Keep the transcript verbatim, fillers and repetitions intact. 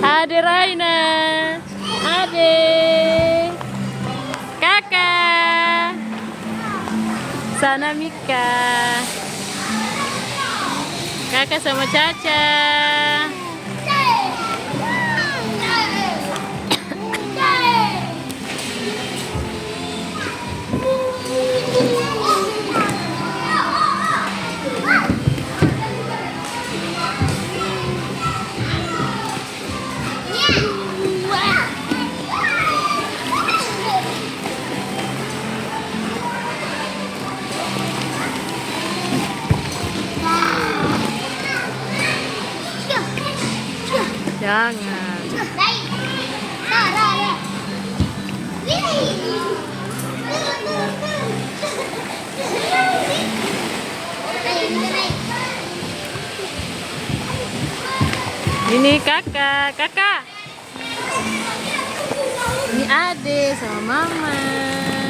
Ade Raina. Ade. Kaka. Sana Mika. Kaka sama Caca. Jangan. Ini Kaka, Kaka. Ini Ade sama Mama.